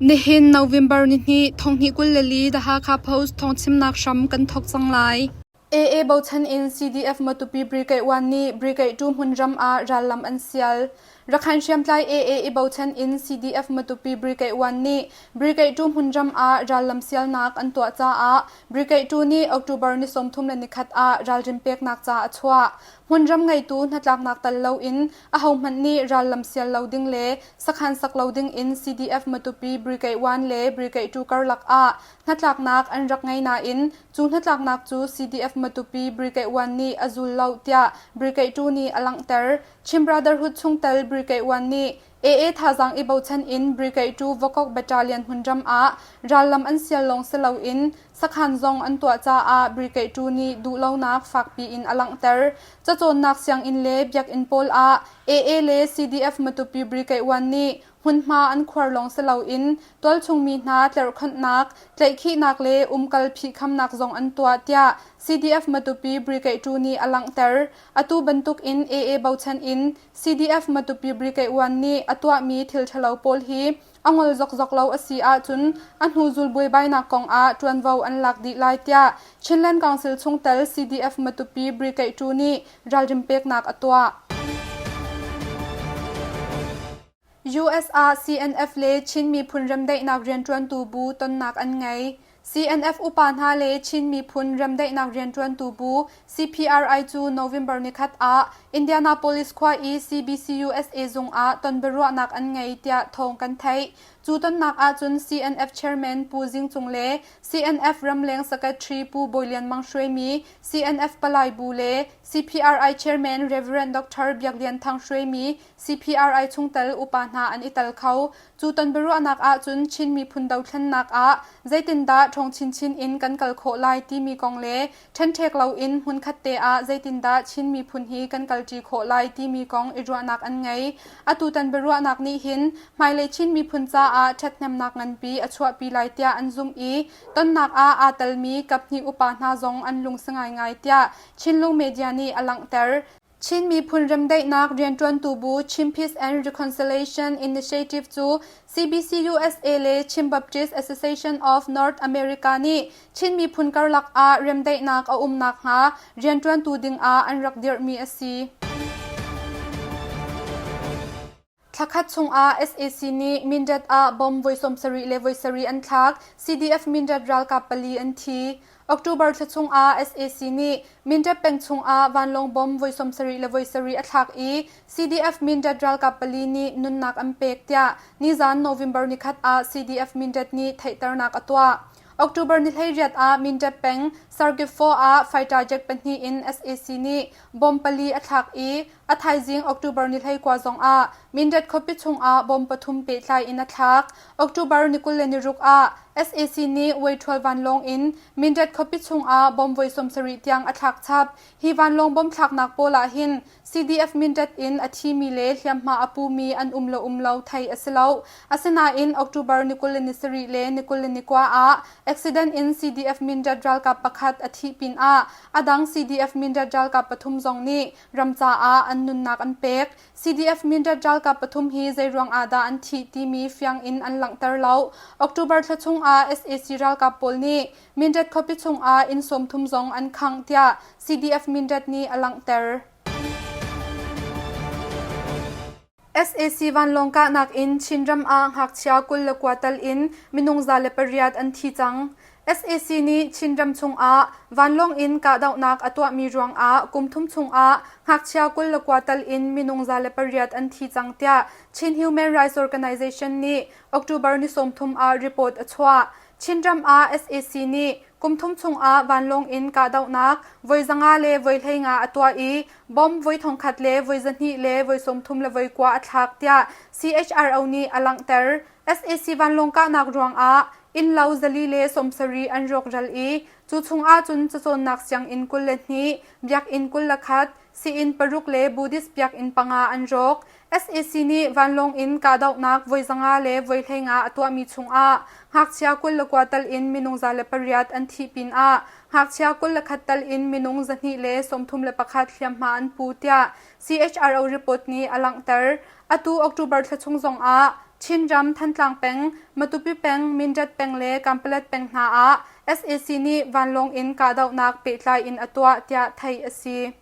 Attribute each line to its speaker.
Speaker 1: Nihin November nihnih thonghnih 24 The Hakha Post thawngchimnak hram kan thawk cang lai. AA bochan in CDF Matupi Brigade 1 nih Brigade 2 hmunram ah rallam an sial. Rakhine hriamtlai AA i bochan in CDF Matupi Brigade 1 nih Brigade 2 hmunram ah rallam sialnak an tuah caah Brigade 2 nih October ni 31 ah ralrin peknak ca a chuah. Hmunram ngeitu hnatlaknak tal loin ahohmanh nih rallam sial lo ding le sakhan sak lo ding in CDF Matupi Brigade 1 le Brigade 2 karlak ah hnatlaknak an rak ngei nain Cu hnatlaknak cu CDF Matupi Brigade 1 nih a zul lo tiah Brigade 2 nih a langhter. Chin Brotherhood chungtel Brigade 1 nih AA thazaang i bochan in Brigade 2 Vakok Battalion hmunram ah rallam an sial lawng si loin sakhan zong an tuah caah Brigade 2 nih duhlonak fakpi in a langhter. Cacawnnak sianginn le biakinn pawl ah AA le CDF Matupi Brigade 1 nih Hmunhma an khuar lawng si loin tualchungmi hna tlerhkhonhnak, tlaihkhihnak le umkal phihkhamnak zong an tuah tiah CDF Matupi Brigade 2 nih a langhter. Atu bantuk in AA bochan in CDF Matupi Brigade 1 nih a tuahmi thil ṭhalo pawl hi a ngol zokzok lo a si ahcun a hnuzul buaibainak kong ah ṭuanvo an lak dih lai tiah Chinland Council chungtel CDF Matupi Brigade 2 nih ralrin peknak a tuah. US ah CNF le Chin miphun remdaihnak rianṭuantu bu tonnak an ngei. CNF upa hna le Chin miphun remdaihnak rianṭuantu bu CPRI cu November nikhat ah Indianapolis khua i CBCUSA zung ah ton biaruahnak an ngei tiah thawng kan theih. Cu tonnak ahcun CNF chairman Pu Zing Cung le CNF ramleng secretary Pu Bawi Lian Mang hruaimi CNF palai bu le CPRI chairman Rev. Dr. Biak Lian Thang hruaimi CPRI chungtel upa hna an i tel kho. Cu ton biaruahnak ahcun Chin miphun dothlennak ah zeitindah ṭhawng chinchin in kan kal khawh lai timi kong le ṭhenṭhek loin hmunkhat te ah zeitindah Chin miphun hi kan kalṭi khawh lai timi kong i ruahnak an ngei. Atutan biaruahnak nih hin hmailei Chin miphun caah ṭhathnemnak nganpi a chuahpi lai tiah an zumh i tonnak ah aa telmi kaphnih upa hna zong an lungsi ngaingai tiah Chinlung Media nih a langhter. Chin miphun remdaihnak rianṭuantu bu Chin Peace and Reconciliation Initiative cu CBCUSA le Chin Baptist Association of North America nih Chin miphun karlak ah remdaihnak a um nakhnga rianṭuantu dingah an rak dirhmi a si. Thlakhat chungah sac nih Mindat ah bomb voi 70 le voi sarih an thlak, CDF Mindat ralkap pali an thi. October thla chungah sac nih Mindat peng chungah vanlawng bomb voi 70 le voi sarih a thlak i CDF Mindat ralkap pali nih nunnak an pek tiah nizan November nikhat ah CDF Mindat nih theihternak a tuah. October ni 18 ah Mindat peng Sargifo ah fighter jet pahnih in sac nih bomb pali a thlak i A thaizing October ni 19 zongah Mindat khuapi chungah bomb pathum pehtlai in a thlak. October ni 26 ah sac nih Weiṭhual vanlawng in Mindat khuapi chungah bomb voi 70 tiang a thlak chap. Hi vanlawng bomb thlaknak pawl ah hin CDF Mindat in a thimi le hliamhma a pumi an um le um lo theih a si lo. Asinain October ni 27 le ni 29 ah accident in CDF Mindat ralkap pakhat a thih pinah a dang CDF Mindat ralkap pathum zong nih ram caah an nunnak an pek. CDF Mindat ralkap pathum hi zeiruang ah dah an thih timi fiang in an langhter lo. October thla chungah sac ralkap pawl nih Mindat khuapi chungah inn 30 zong an khangh tiah CDF Mindat nih a langhter. Sac vanlawng kahnak in Chinram ah ngakchia 29 tal in minung 108 an thi cang. Sac nih Chinram chungah vanlawng in kahdohnak a tuahmi ruangah kum thum chungah ngakchia 29 tal in minung 108 an thi cang tiah Chin Human Rights Organization nih October ni 30 ah report a chuah. Chinram ah sac nih Kum thum chungah vanlawng in kahdohnak voi 500 le voi 15 a tuah i bomb voi 1000 le voi 200 le voi 30 le voi kua a thlak tiah CHRO nih a langhter. Sac vanlawng kahnak ruangah innlo zali le 70 an rawkral i cu chungah cun cacawnnak sianginn 22, biakinn 21, sii-inn paruk le Buddhist biakinn panga an rawk. Sac nih vanlawng in kahdohnak voi 500 le voi 15 a tuahmi chungah ngakchia 29 tal in minung 108 an thih pinah ngakchia 21 tal in minung 231 hliamhma an pu tiah CHRO report nih a langhter. Atu October thla chung zongah. Chinram Thantlang peng, Matupi peng, Mindat peng le Kanpalet peng hna ah sac nih vanlawng in kahdohnak pehtlai in a tuah tiah theih a si.